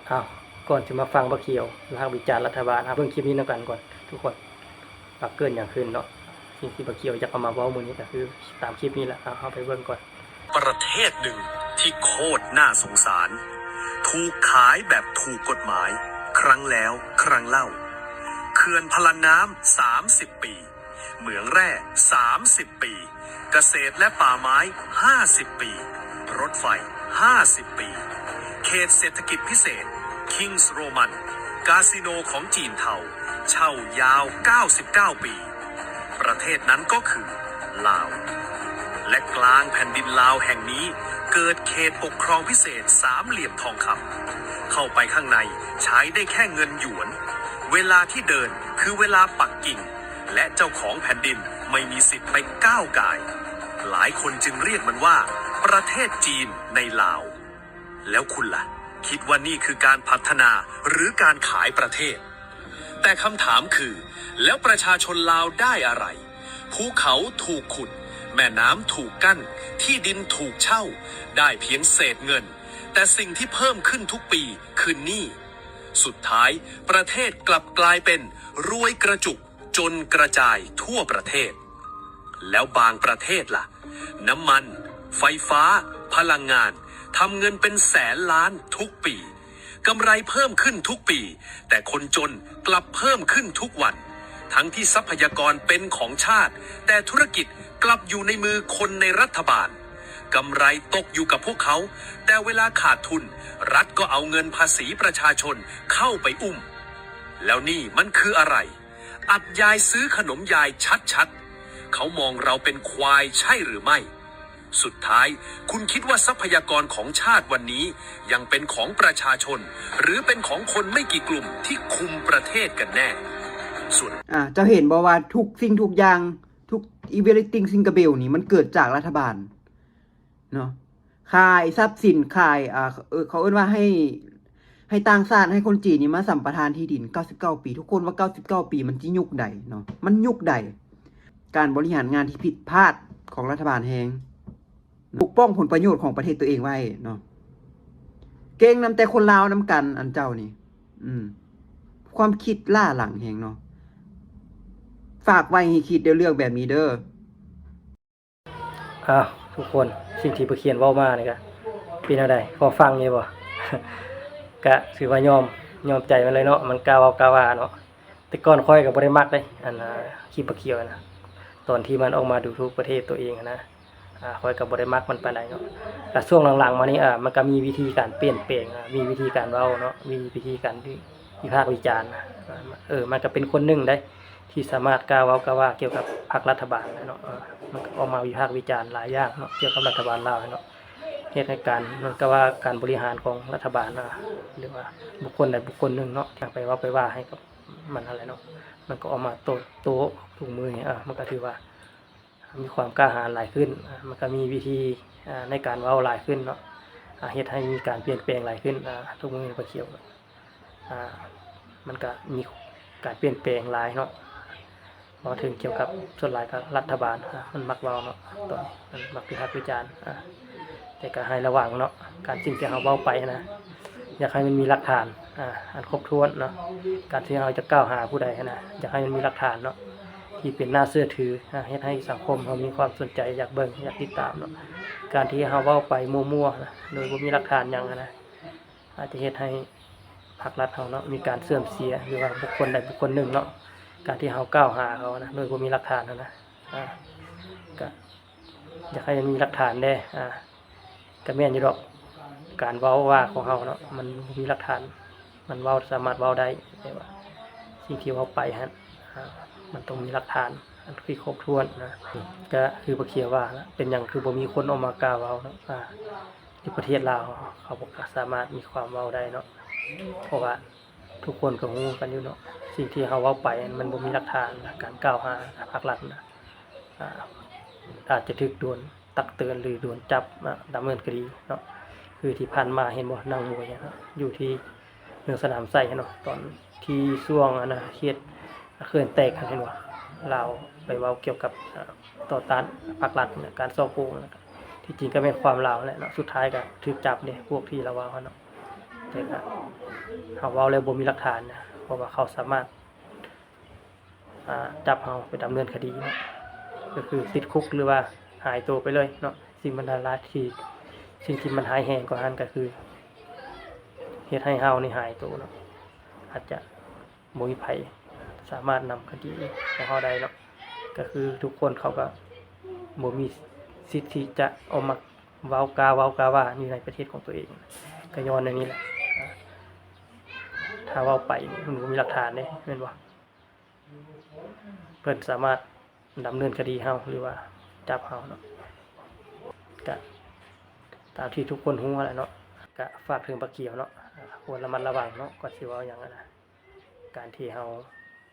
ອ້າວ ກ່ອນຈະມາຟັງບັກຂຽວວິພາກວິຈານລັດຖະບານ ເຮົາເບິ່ງຄລິບນີ້ນຳກັນກ່ອນທຸກຄົນ ວ່າເກີດຫຍັງຂຶ້ນເນາະ. ສິ່ງທີ່ບັກຂຽວຢາກເອົາມາເວົ້າມື້ນີ້ກໍຄືຕາມຄລິບນີ້ແຫຼະ. ເອົາ ເຮົາໄປເບິ່ງກ່ອນ. ປະເທດໜຶ່ງທີ່ໂຄດໜ້າສົງສານ ຖືກຂາຍແບບຖືກກົດໝາຍ ຄັ້ງແລ້ວຄັ້ງເລົ່າ. ເຂື່ອນພະລັງນ້ຳ ສາມສິບປີ. ເໝືອງແຮ່ ສາມສິບປີ, ກະເສດ ແລະ ປ່າໄມ້ ຫ້າສິບປີ, ລົດໄຟ ຫ້າສິບປີ, ເຂດເສດຖະກິດພິເສດ ຄິງສ໌ໂຣມັນ, ກາສິໂນຂອງຈີນເທົາ ເຊົ່າຍາວ ເກົ້າສິບເກົ້າປີ. ປະເທດນັ້ນກໍຄືລາວ. ແລະ ກລາງແຜ່ນດິນລາວແຫ່ງນີ້ ເກີດເຂດປົກຄອງພິເສດສາມຫຼ່ຽມທອງຄຳ. ເຂົ້າໄປຂ້າງໃນໃຊ້ໄດ້ແຄ່ເງິນຢວນ. ເວລາທີ່ເດີນຄືເວລາປັກກິ່ງ. ແລະ ເຈົ້າຂອງແຜ່ນດິນໄມ່ມີສິດໄປກ້າວກ່າຍ. ຫຼາຍຄົນຈຶ່ງຮຽກມັນວ່າ ປະເທດຈີນໃນລາວ. ແລ້ວຄຸນລະ ຄິດວ່ານີ້ຄືການພັດທະນາ ຫຼື ການຂາຍປະເທດ? ແຕ່ຄຳຖາມຄື ແລ້ວປະຊາຊົນລາວໄດ້ອະໄລ? ພູເຂົາຖືກຂຸດ, ແມ່ນ້ຳຖືກກັ້ນ, ທີ່ດິນຖືກເຊົ່າ, ໄດ້ພຽງເສດເງິນ, ແຕ່ສິ່ງທີ່ເພີ່ມຂຶ້ນທຸກປີຄືໜີ້. ສຸດທ້າຍ ປະເທດກັບກາຍເປັນ ລວຍກະຈຸກ ຈົນກະຈາຍທົ່ວປະເທດ. ແລ້ວບາງປະເທດລະ? ນ້ຳມັນ, ໄຟຟ້າ, ພະລັງງານ ທຳເງິນເປັນແສນລ້ານທຸກປີ. ກຳໄລເພີ່ມຂຶ້ນທຸກປີ, ແຕ່ຄົນຈົນກັບເພີ່ມຂຶ້ນທຸກວັນ. ທັງທີ່ຊັບພະຍາກອນເປັນຂອງຊາດ, ແຕ່ທຸລະກິດກັບຢູ່ໃນມືຄົນໃນລັດຖະບານ. ກຳໄລຕົກຢູ່ກັບພວກເຂົາ, ແຕ່ເວລາຂາດທຶນ, ລັດກໍເອົາເງິນພາສີປະຊາຊົນເຂົ້າໄປອຸ້ມ. ແລ້ວນີ້ມັນຄືອະໄລ? ອັດຍາຍຊື້ຂະໜົມຍາຍຊັດໆ. ເຂົາມອງເຮົາເປັນຄວາຍໃຊ່ຫຼືໄມ່? ສຸດທ້າຍ ຄຸນຄິດວ່າຊັບພະຍາກອນຂອງຊາດວັນນີ້ ຍັງເປັນຂອງປະຊາຊົນ ຫຼື ເປັນຂອງຄົນໄມ່ກີ່ກຸ່ມທີ່ຄຸມປະເທດກັນແນ່? ສ່ວນ ອາ ເຈົ້າເຫັນບໍ່ວ່າທຸກສິ່ງທຸກຢ່າງ ທຸກ everything single bill ນີ້ ມັນເກີດຈາກລັດຖະບານເນາະ. ຂາຍຊັບສິນ ຂາຍ ອ່າ ເອີ ເຂົາເອີ້ນວ່າໃຫ້ ໃຫ້ຕ່າງຊາດ ໃຫ້ຄົນຈີນນີ້ມາສຳປະທານທີ່ດິນເກົ້າສິບເກົ້າປີ. ທຸກຄົນວ່າເກົ້າສິບເກົ້າປີມັນຊິຍຸກໃດເນາະ? ມັນຍຸກໃດ? ການບໍລິຫານງານທີ່ຜິດພາດຂອງລັດຖະບານແຮງ ປົກປ້ອງຜົນປະໂຫຍດຂອງປະເທດຕົວເອງໄວ້ເນາະ. ເກັ່ງນຳແຕ່ຄົນລາວນຳກັນ ອັນເຈົ້ານີ້ ອືມ ຄວາມຄິດລ້າຫຼັງແຮງເນາະ. ຝາກໄວ້ໃຫ້ຄິດເດີ້ ເລື່ອງແບບນີ້ເດີ້. ອ້າວ ທຸກຄົນ ສິ່ງທີ່ປະຂຽນເວົ້າມານີ້ກະເປັນແນວໃດ? ພໍຟັງຢູ່ບໍ່? ກະຖືວ່າຍອມ ຍອມໃຈມັນເລີຍເນາະ. ມັນກ້າເວົ້າກ້າວ່າເນາະ. ແຕ່ກ່ອນຂ້ອຍກໍບໍ່ໄດ້ມັກເດ້ ອັນ ອ່າ ຄລິບປະຂຽວນະ ຕອນທີ່ມັນອອກມາດູຖູກປະເທດຕົວເອງນະ ອ່າ ຂ້ອຍກໍບໍ່ໄດ້ມັກມັນປານໃດເນາະ. ແຕ່ຊ່ວງຫຼັງໆມານີ້ ອ່າ ມັນກໍມີວິທີການປ່ຽນແປງ ອ່າ ມີວິທີການເວົ້າເນາະ ມີວິທີການວິພາກວິຈານ ເອີ ມັນກໍເປັນຄົນໜຶ່ງໃດ ທີ່ສາມາດກ້າເວົ້າກ້າວ່າກ່ຽວກັບພັກລັດຖະບານເນາະ. ເອີ ມັນກໍອອກມາວິພາກວິຈານຫຼາຍຢ່າງເນາະ ກ່ຽວກັບລັດຖະບານລາວເນາະ. ເຮັດໃຫ້ການ ມັນກໍວ່າການບໍລິຫານຂອງລັດຖະບານ ອ່າ ຫຼືວ່າບຸກຄົນໃດບຸກຄົນໜຶ່ງເນາະ ທີ່ໄປເວົ້າໄປວ່າໃຫ້ກັບມັນຫັ້ນແຫຼະເນາະ. ມັນກໍອອກມາໂຕ້ໂຕ້ທຸກມື້ນີ້ ອ່າ ມັນກໍຖືວ່າມີຄວາມກ້າຫານຫຼາຍຂຶ້ນ ອ່າ ມັນກໍມີວິທີ ອ່າ ໃນການເວົ້າຫຼາຍຂຶ້ນເນາະ ອ່າ ເຮັດໃຫ້ມີການປ່ຽນແປງຫຼາຍຂຶ້ນ. ອ່າ ທຸກມື້ນີ້ປະຂຽວ ອ່າ ມັນກະມີການປ່ຽນແປງຫຼາຍເນາະ. ເວົ້າເຖິງກ່ຽວກັບ ສ່ວນຫຼາຍກະລັດຖະບານ ອ່າ ມັນມັກເວົ້າເນາະ ຕອນມັນມັກວິພາກວິຈານ ອ່າ ແຕ່ກະໃຫ້ລະວັງເນາະ ການສິ່ງທີ່ເຮົາເວົ້າໄປຫັ້ນນະ ຢາກໃຫ້ມັນມີຫຼັກຖານ ອ່າ ອັນຄົບຖ້ວນເນາະ. ການທີ່ເຮົາຈະກ່າວຫາຜູ້ໃດຫັ້ນນະ ຢາກໃຫ້ມັນມີຫຼັກຖານເນາະ ທີ່ເປັນໜ້າເຊື່ອຖື ອ່າ ເຮັດໃຫ້ສັງຄົມເຮົາມີຄວາມສົນໃຈ ຢາກເບິ່ງ ຢາກຕິດຕາມເນາະ. ການທີ່ເຮົາເວົ້າໄປມົວໆນະ ໂດຍບໍ່ມີຫຼັກຖານຫຍັງຫັ້ນນະ ອາດຈະເຮັດໃຫ້ພັກລັດເຮົາເນາະ ມີການເສື່ອມເສຍ ຫຼືວ່າບຸກຄົນໃດບຸກຄົນໜຶ່ງເນາະ. ການທີ່ເຮົາກ່າວຫາເຂົານະ ໂດຍບໍ່ມີຫຼັກຖານຫັ້ນນະ ອາ ກະຢາກໃຫ້ມັນມີຫຼັກຖານແດ່. ອາ ກະແມ່ນຢູ່ດອກ ການເວົ້າວ່າຂອງເຮົາເນາະ ມັນບໍ່ມີຫຼັກຖານ ມັນເວົ້າ ສາມາດເວົ້າໄດ້ ແຕ່ວ່າສິ່ງທີ່ເວົ້າໄປຫັ້ນ ອາ ມັນຕ້ອງມີຫຼັກຖານອັນທີ່ຄົບຖ້ວນນະ. ກະຄືປະຂຽວວ່າລະ ເປັນຫຍັງຄືບໍ່ມີຄົນອອກມາກ້າເວົ້າເນາະ ອາ ຢູ່ປະເທດລາວ ເຂົາບໍ່ສາມາດມີຄວາມເວົ້າໄດ້ເນາະ ເພາະວ່າທຸກຄົນກໍຮູ້ກັນຢູ່ເນາະ ສິ່ງທີ່ເຮົາເວົ້າໄປມັນບໍ່ມີຫຼັກຖານ. ການກ່າວຫາພາກລັດນະ ອາ ອາດຈະຖືກໂດນຕັກເຕືອນ ຫຼື ໂດນຈັບ ອາ ດຳເນີນຄະດີເນາະ. ຄືທີ່ຜ່ານມາເຫັນບໍ່ ນັກມວຍເນາະ ຢູ່ທີ່ເມືອງສະໜາມໄຊຫັ້ນເນາະ ຕອນທີ່ຊ່ວງອັນນະ ເຂດ ເຂື່ອນແຕກຫັ້ນເຫັນບໍ່ ລາວໄປເວົ້າກ່ຽວກັບ ເອີ ຕໍ່ຕ້ານພັກລັດນະ ການສໍ້ໂກງນະ ທີ່ຈິງກໍແມ່ນຄວາມລາວແຫຼະເນາະ ສຸດທ້າຍກໍຖືກຈັບເດ້ ພວກທີ່ລາວເວົ້າຫັ້ນເນາະ. ແຕ່ກະເຮົາເວົ້າແລ້ວບໍ່ມີຫຼັກຖານນະ ເພາະວ່າເຂົາສາມາດ ອາ ຈັບເຮົາໄປດຳເນີນຄະດີເນາະ ກໍຄືຕິດຄຸກ ຫຼືວ່າຫາຍໂຕໄປເລີຍເນາະ. ສິ່ງມັນຮ້າຍທີ່ ສິ່ງທີ່ມັນຮ້າຍແຮງກວ່າຫັ້ນກໍຄື ເຮັດໃຫ້ເຮົານີ້ຫາຍໂຕເນາະ ອາດຈະບໍ່ມີໃຜສາມາດນຳຄະດີໃຫ້ເຮົາໄດ້ເນາະ. ກໍຄືທຸກຄົນເຂົາກໍບໍ່ມີສິດທີ່ຈະອອກມາເວົ້າ ກ້າເວົ້າກ້າວ່າຢູ່ໃນປະເທດຂອງຕົວເອງ ກໍຍ້ອນແນວນີ້ແຫຼະ. ຖ້າເວົ້າໄປມັນບໍ່ມີຫຼັກຖານເດ້ ແມ່ນບໍ່? ເພິ່ນສາມາດດຳເນີນຄະດີເຮົາ ຫຼືວ່າຈັບເຮົາເນາະ. ກະຕາມທີ່ທຸກຄົນຮູ້ຫັ້ນແຫຼະເນາະ. ກະຝາກເຖິງປາກກຽວເນາະ ຄວນລະມັດລະວັງເນາະ ກ່ອນຊິເວົ້າຫຍັງຫັ້ນນະ. ການທີ່ເຮົາ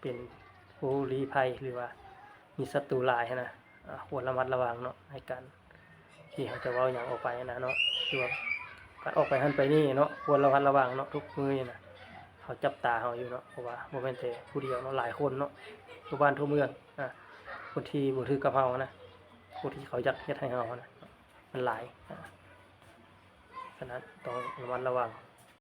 ເປັນຜູ້ລີ້ໄພ ຫຼືວ່າມີສັດຕູຫຼາຍຫັ້ນນະ ອາ ຄວນລະມັດລະວັງເນາະ ໃນການທີ່ເຮົາຈະເວົ້າຫຍັງອອກໄປຫັ້ນນະເນາະ. ຄືວ່າການອອກໄປຫັ້ນໄປນີ້ເນາະ ຄວນລະມັດລະວັງເນາະ. ທຸກມື້ນີ້ນະ ເຂົາຈັບຕາເຮົາຢູ່ເນາະ ເພາະວ່າບໍ່ແມ່ນແຕ່ຜູ້ດຽວເນາະ ຫຼາຍຄົນເນາະ ທົ່ວບ້ານທົ່ວເມືອງ ອາ ຄົນທີ່ບໍ່ຖືກກັບເຮົາຫັ້ນນະ ຜູ້ທີ່ເຂົາຢາກເຮັດໃຫ້ເຮົາຫັ້ນນະ ມັນຫຼາຍ. ອາ ສະນັ້ນຕ້ອງລະມັດລະວັງ